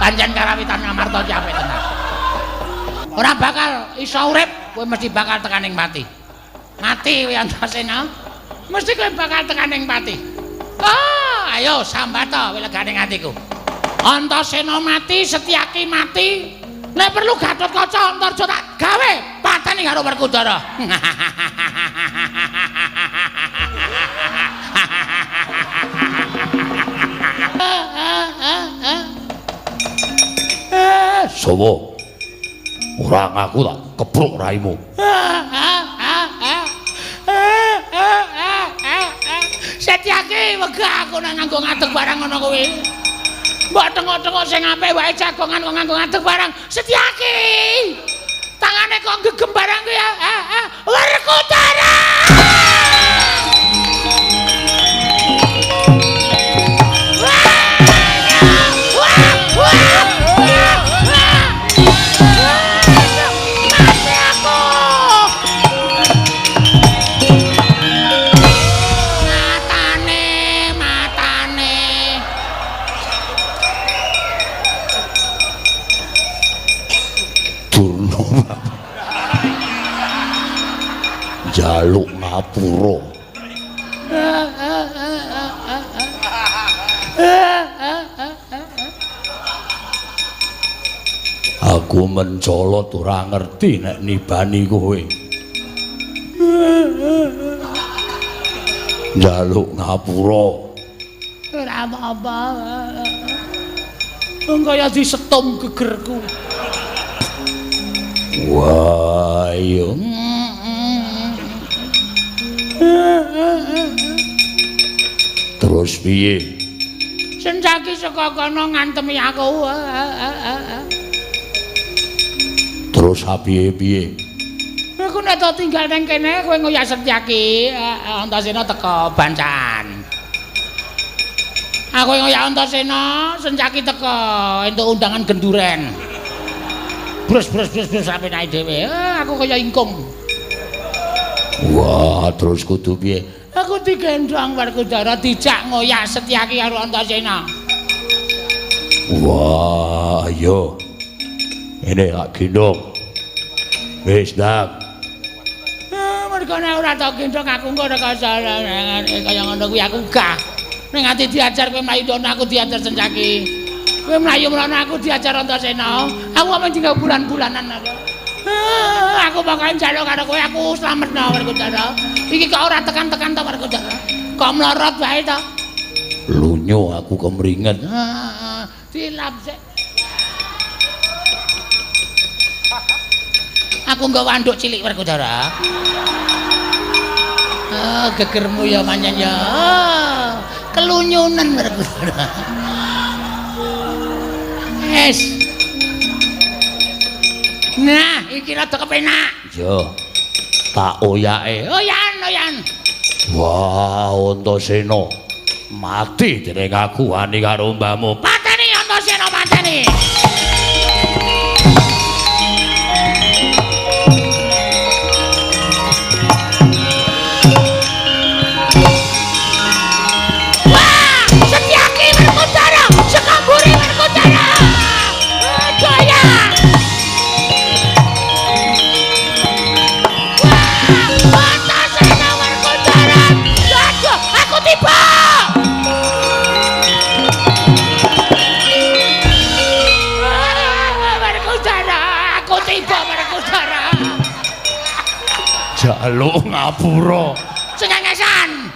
Pancen karawitan Ngamarta ki apik tenan. Ora bakal iso urip, kowe mesti bakal tekaning pati. Mati kowe Antasena. Mesti kowe bakal tekaning pati. Ah, ayo sambata wileganing atiku. Antasena mati, Setyaki mati. Nek perlu Gatotkaca Antarja tak gawe pateni karo Werkudara. Sopo? Ora ngaku tak kepruk raimu. Setyaki wegah aku nang nganggo ngadeg barang ngono kuwi. Mbok tengok-tengok sing apik wae jagongan kok nganggo ngadeg barang. Setyaki. Tangane kok gegem barang kuwi ya. Werkudara. Jaluk ngapura. Aku mencolot ora ngerti nek nibani kowe. Jaluk ngapura. Ora apa-apa. Wong kaya disetum gegerku. Wah, iya. Terus piye? Sencaki saka kono ngantemi aku. Terus piye-piye? Aku nek tak tinggal nang kene kowe ngoyak Setyaki, Antasena teka bancaan. Aku ngoyak Antasena, Sencaki teka entuk undangan genduren. Brus brus brus brus sampe naik dhewe. Aku kaya ingkung. Wah, terus kudu piye? Aku digendhong Werkudara dijak ngoyak Setyaki karo Antasena. Wah, ayo. Ini tak gendhong. Wis, Ndang. Mergo nek ora tak gendhong aku engko ora kaya ngono kuwi aku gah. Ning ati diajar kowe mlayu ndono aku diajar Sencaki. Kowe mlayu mrono aku diajar Antasena. Aku amung tinggal bulan-bulanan aku. Aku pokoke njaluk karo kowe aku slametno Werkudara. Iki kok ora tekan-tekan to Werkudara. Kok mlorot wae to? Lunyo aku kemringet. Dilap sik. Aku nggawa anduk cilik Werkudara. Gegermu ya pancen ya. Kelunyunan Werkudara. Es. Nah, iki rada kepenak. Iya. Tak oyake. Oyan, oyan. Wah, Antasena. Mati dening aku wani karo mbahmu. Pateni Antasena, pateni. Wah, Setyaki Werkudara, sekamburi Werkudara. Jaya. Wah, Antasena Werkudara. Aduh, aku tiba. Jaluk ngapura. Cengengesan.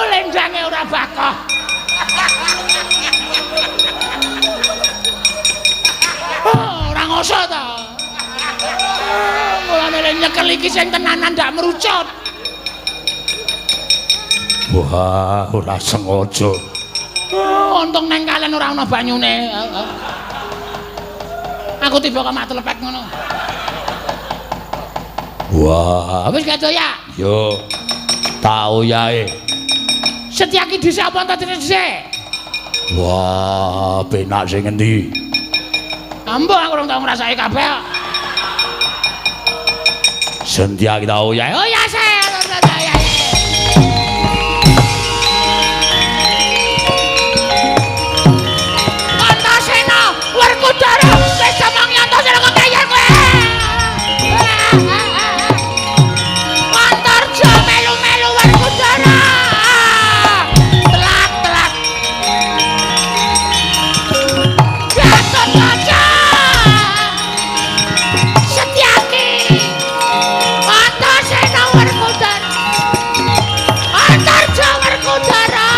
Lendrange ora bakoh. Ora ngoso ta. Mulane le nyekel iki sing tenanan ndak merucut. Wah, ora sengaja. Untung neng kalen ora ana banyune. Aku tiba kok mak telepek ngono. Wah, wis gak ya? Yo. Tau yae. Setyaki dhisik apa Antasena dhisik? Wah, penak sing ngendi? Ambo aku ora tau ngrasake kabeh kok. Setyaki tau yae. Oh ya se. Antasena, Werkudara, wis omongi Antasena kok ngeyel kowe. Antarja melu-melu Werkudara. Telat-telat. Gatotkaca. Setyaki. Antasena Werkudara. Antarja Werkudara.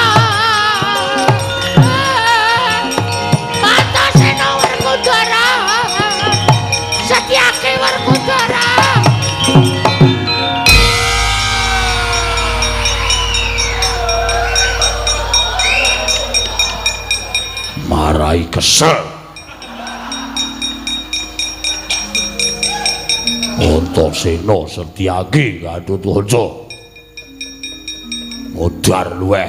Antasena Werkudara. Setyaki Werkudara. Marai kesel. Antasena Setyaki Gatotkaca. Modar luweh.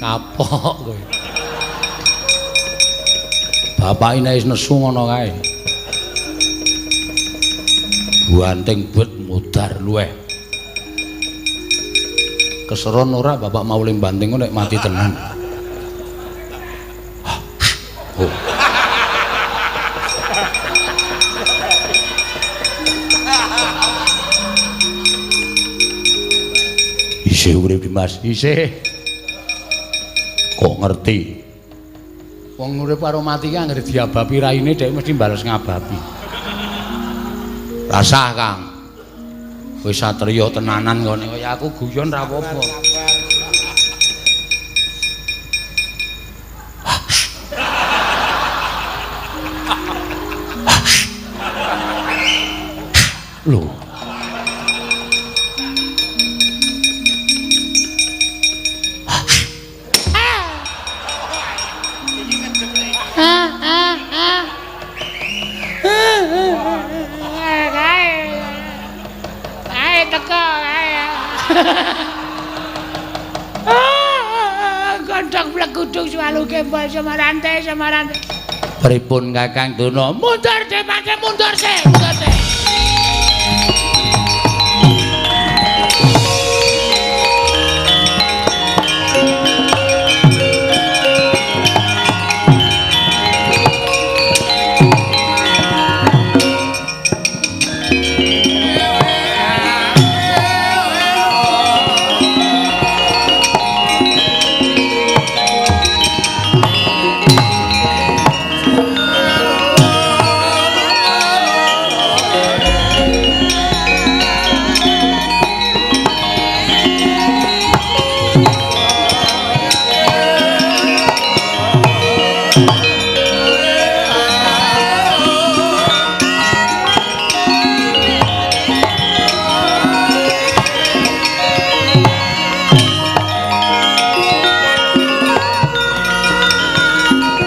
Kapok kowe. Bapake nek wis nesu ngono kae. Buanting bet modar luweh. Keseron ora bapak mau ling banting nek mati tenan. Oh. Isih urip Dimas, isih. Kok ngerti? Wong urip karo mati ki anggere diabapi raine dhek mesti bales ngabapi. Rasah, Kang. Wis satriya tenanan kene kaya aku guyon ra apa-apa. Lho. Gondok blegudung swalu gembol semarante semarante. Pripun Kakang Durna? Mundur dhewe, mundur se, mundur se.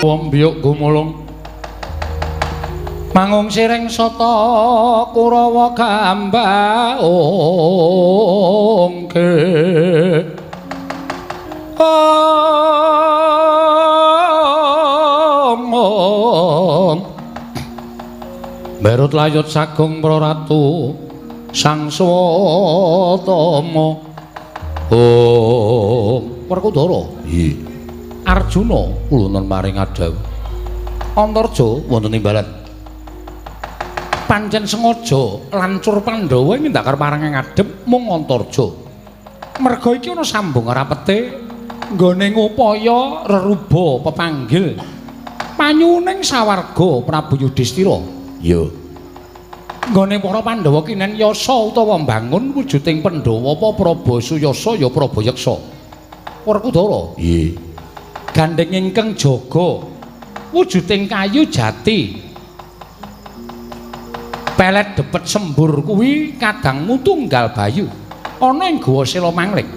Wong biyuk gumulung. Mangung sireng sata Kurawa gambaongke. Om. Merut layut sagung praratu Sang Swatama. Om Werkudara. Nggih. Arjuna kula nuwun maring adhawuh. Antarja wonten imbalan. Pancen sengaja lancur Pandhawa ing ndakar marang ngadhep mung Antarja. Merga iki ana sambung rapete nggone ngupaya reruba pepanggil panyuning sawarga Prabu Yudhistira. Ya. Nggone para Pandhawa kinen yasa utawa mbangun wujuding Pandhawa apa Prabasuyasa ya Prabayeksa. Werkudara. Nggih. Gandheng ingkang jaga wujuding kayu jati. Pelet depet sembur kuwi kadangmu tunggal bayu ana ing Guwa Sela Mangling.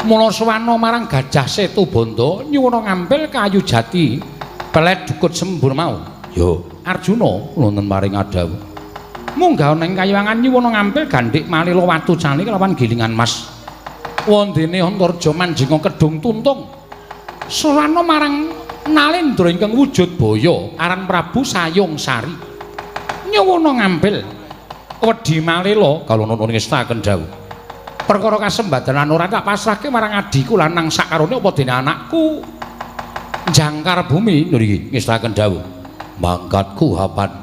Mula suwana marang Gajah Setubandha nyuwuna ngampil kayu jati pelet dukut sembur mau. Ya. Arjuna wonten maring adhawuh. Munggah ana ing kayangan nyuwuna ngampil gandhik malila watu cani kelawan gilingan mas. Wondene Antarja manjinga kedung tuntung. Suwana marang Nalendra ingkang wujud baya aran Prabu Sayung Sari. Nyuwuna ngampil wedi malela kaluna ngestaken dawuh. Perkara kasembadan lan ora tak pasrahke marang adhiku lanang sakarone apa dene anakku jangkar bumi nggih ngestaken dawuh. Mangkatku hapan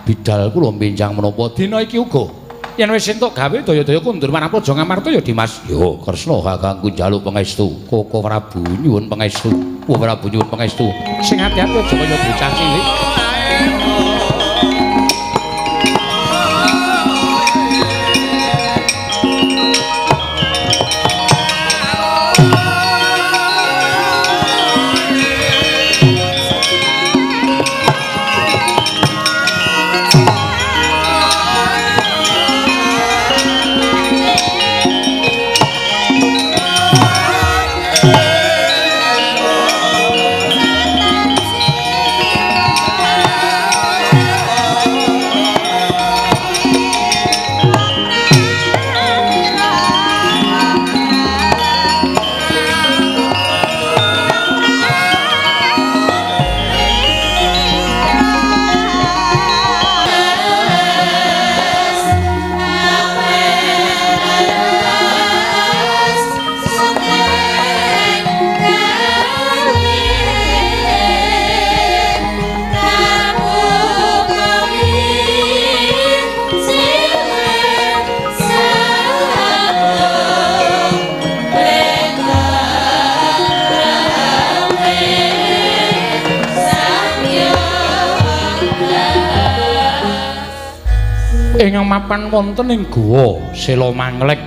bidal kula benjang menapa dina iki uga yen wis entuk gawe daya-daya kundur marang Praja Ngamarta ya Dimas. Yo Kresna kakangku njaluk pangestu. Koko Prabu nyuwun pangestu. Koko Prabu nyuwun pangestu. Sing ati-ati aja kaya bocah cilik. Ing mapan wonten ing Guwa Sela Manglek.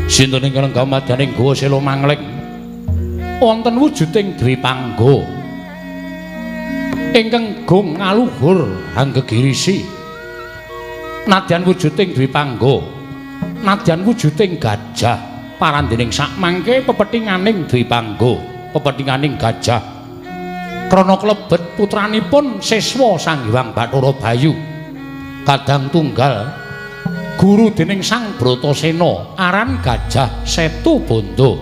Sinten ingkang gamadyaning Guwa Sela Manglek? Wonten wujuding Dwipangga ingkang gong ngaluhur hanggegirisi. Nadyan wujuding Dwipangga, nadyan wujuding gajah parandening sakmangke pepethinganing Dwipangga, pepethinganing gajah. Krana klebet putranipun siswa Sang Hyang Bathara Bayu. Kadang tunggal guru dening Sang Bratasena aran Gajah Setubandha.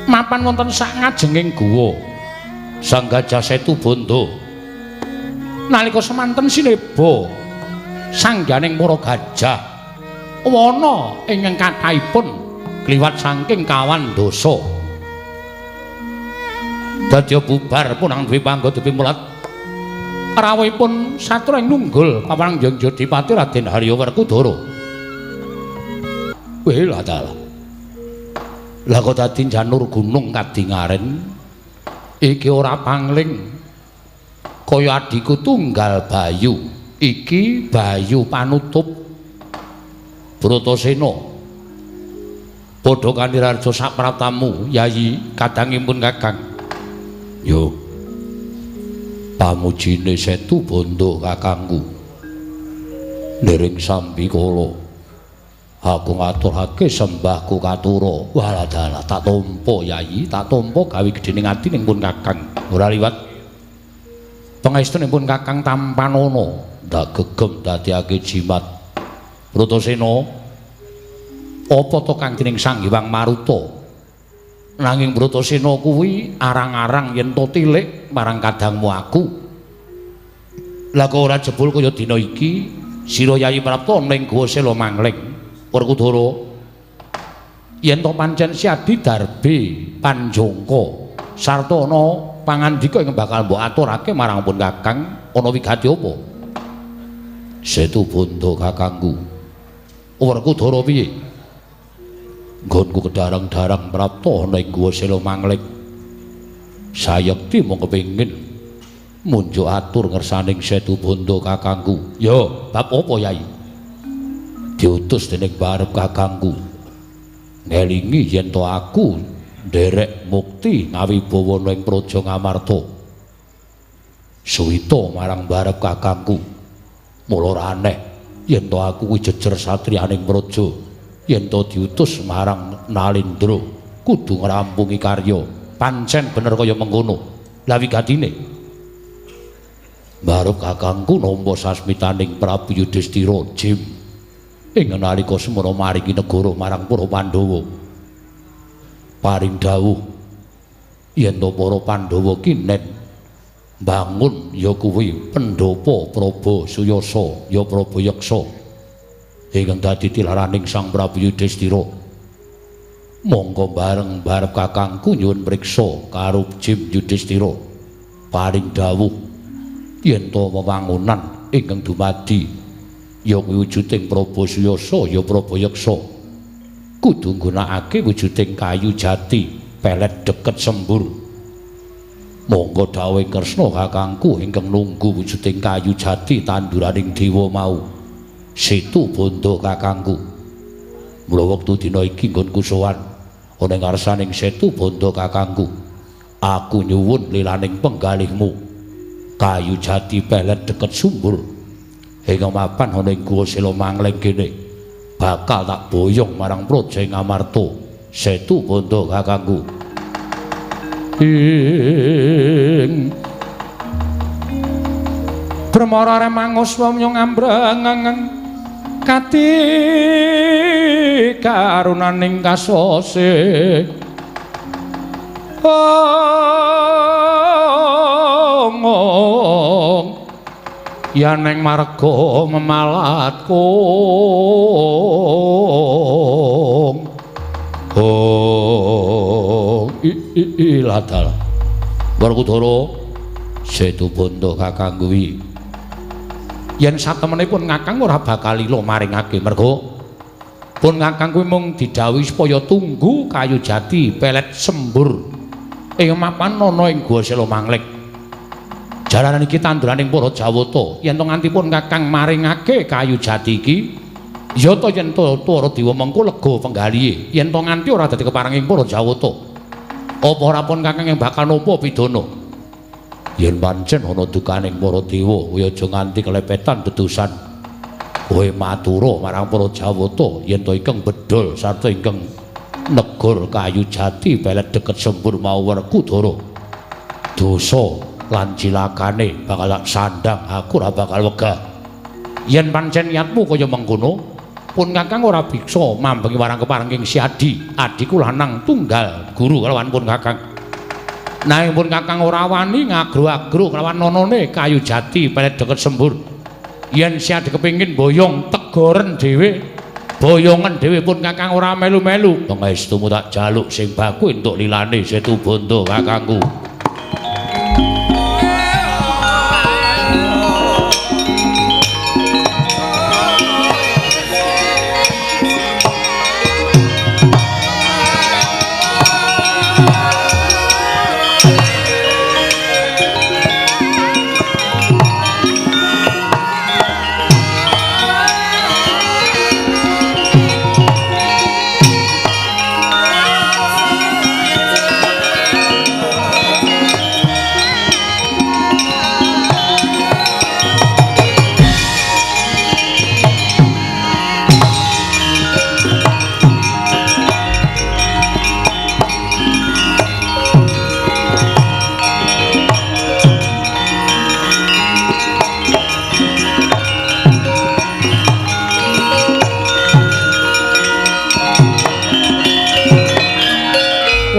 Mapan wonten sak ngajenging guwa Sang Gajah Setubandha. Nalika semanten sineba sangganing para gajah wana ingkang kathahipun kliwat saking kawan dasa. Dadi bubar punang Dwipangga dipimulat rawuhipun satra ing nunggul pamarang Jayadipati Raden Harya Werkudara. Weh la dalah. Lah kok dadi janur gunung kadingaren iki ora pangling kaya adhiku tunggal Bayu. Iki Bayu panutup Bratasena. Padha kanirarja sapratamu Yayi kadangipun Kakang. Yo pamujine Setubandha kakangku niring sambikala Aku ngaturake sembahku katura. Walah dalah tak tampa Yayi, tak tampa gawe gedhening ati ning pun Kakang. Ora liwat pangestunipun Kakang tampanana, ndak gegem dadiake jimat. Bratasena, apa to kang dening Sang Hyang Maruta? Nanging Bratasena kuwi arang-arang yen to tilik marang kadangmu aku. Lah kok ora jebul kaya dina iki sira Yayi Prapta ning Guwa Sela Mangling. Werkudara, yen to pancen Siadi darbe panjangka sarta ana pangandika ingkang bakal mbok aturake marang pun Kakang, ana wigati apa? Setu bondo kakangku. Werkudara piye? Nggonku kedarang-darang prapta ana ing Guwa Sela Mangling. Sayekti mung kepengin munjuk atur ngersaning Setu Bondo kakangku. Ya, bab apa Yai? Diutus dening barep kakangku ngelingi yen to aku nderek mukti ngawibawa ing Praja Ngamarta. Suwita marang barep kakangku. Mula ora aneh yen to aku kuwi jejer satriyaning praja, yen to diutus marang Nalindra kudu ngrampungi karya. Pancen bener kaya mengkono. Lah wigatine barep kakangku nampa sasmitaning Prabu Yudhistira Jim ing nalika semana maringi negara marang para Pandhawa. Paring dawuh yen to para Pandhawa kinen mbangun ya kuwi pendhapa Praba Suyasa ya Praba Yeksa ingkang dadi tilaraning Sang Prabu Yudhistira. Monggo bareng barep kakangku nyuwun priksa karo Jim Yudhistira. Paring dawuh yen to wewangunan ingkang dumadi ya kuwi wujuding Praba Suyasa ya Praba Yeksa kudu nggunakake wujuding kayu jati pelet deket sembur. Monggo dawuh Kresna kakangku ingkang nunggu wujuding kayu jati tanduraning dewa mau. Setu bondo kakangku. Mula wektu dina iki nggonku sowan ana ing ngarsaning Setu Bondo kakangku. Aku nyuwun lilaning penggalihmu kayu jati pelet deket sumber ingkang mapan ana ing Guwa Sela Mangling kene bakal tak boyong marang Praja Ngamarta. Setu Bondo kakangku. Ing Brahmara remangus wamya ngambreng kati karunaning kasose. Ong yaneng marga memalat kong. Oh i i ladal Werkudara, Setu Bondo kakang kuwi yen satemenipun kakang ora bakal lila maringake merga pun kakang kuwi mung didhawuhi supaya tunggu kayu jati pelet sembur ing mapan ana ing Guwa Sela Mangling. Jalaran iki tanduraning para Jawata, yen to nganti pun kakang maringake kayu jati iki ya to yen to para dewa mengko lega penggalihe, yen to nganti ora dadi keparenging para Jawata. Apa ora pun kakang yang bakal nampa pidana? Yen pancen ana dukaning para dewa, kowe aja nganti kelepetan dedusan. Kowe matura marang para Jawata yen to ingkang bedol sarta ingkang negor kayu jati pelet deket sembur mau Werkudara. Dosa lan cilakane bakal tak sandang, aku ora bakal wegah. Yen pancen niatmu kaya mengkono, pun kakang ora bisa mambengi warang keparenging Siadi, adhiku lanang tunggal guru kalawan pun kakang. Nanging pun kakang ora wani ngagro-agro kelawan nonone kayu jati pelet deket sembur. Yen Siadi kepingin boyong tegoren dhewe, boyongen dhewe pun kakang ora melu-melu. Pangestumu tak jaluk sing baku entuk lilane Setu Bondo kakangku.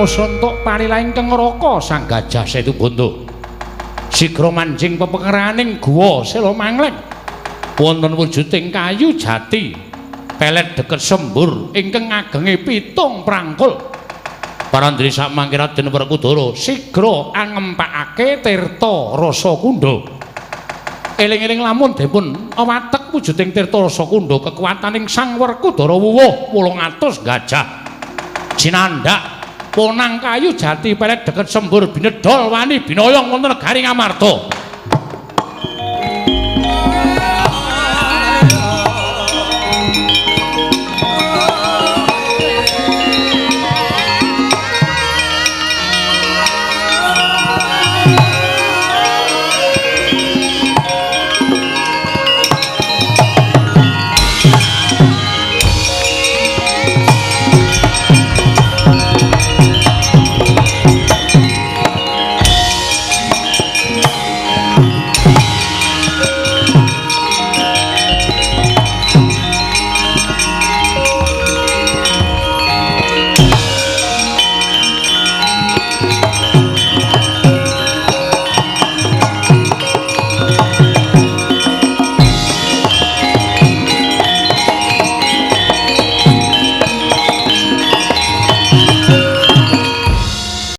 Wis entuk parilah ingkang neraka Sang Gajah Situbondo. Sigra manjing pepengeraning guwa Sela Mangleng. Wonten wujuding kayu jati pelet deket sembur ingkang agenge 7 prangkul. Parandri samangke Raden Werkudara sigra angempakake tirta rasa kundha. Eling-eling lamun dipun watek wujuding tirta rasa kundha kekuwataning Sang Werkudara wuwuh 800 gajah. Sinandhak ponang kayu jati pelet deket sembur binedhol wani binoyong wonten negari Ngamarta.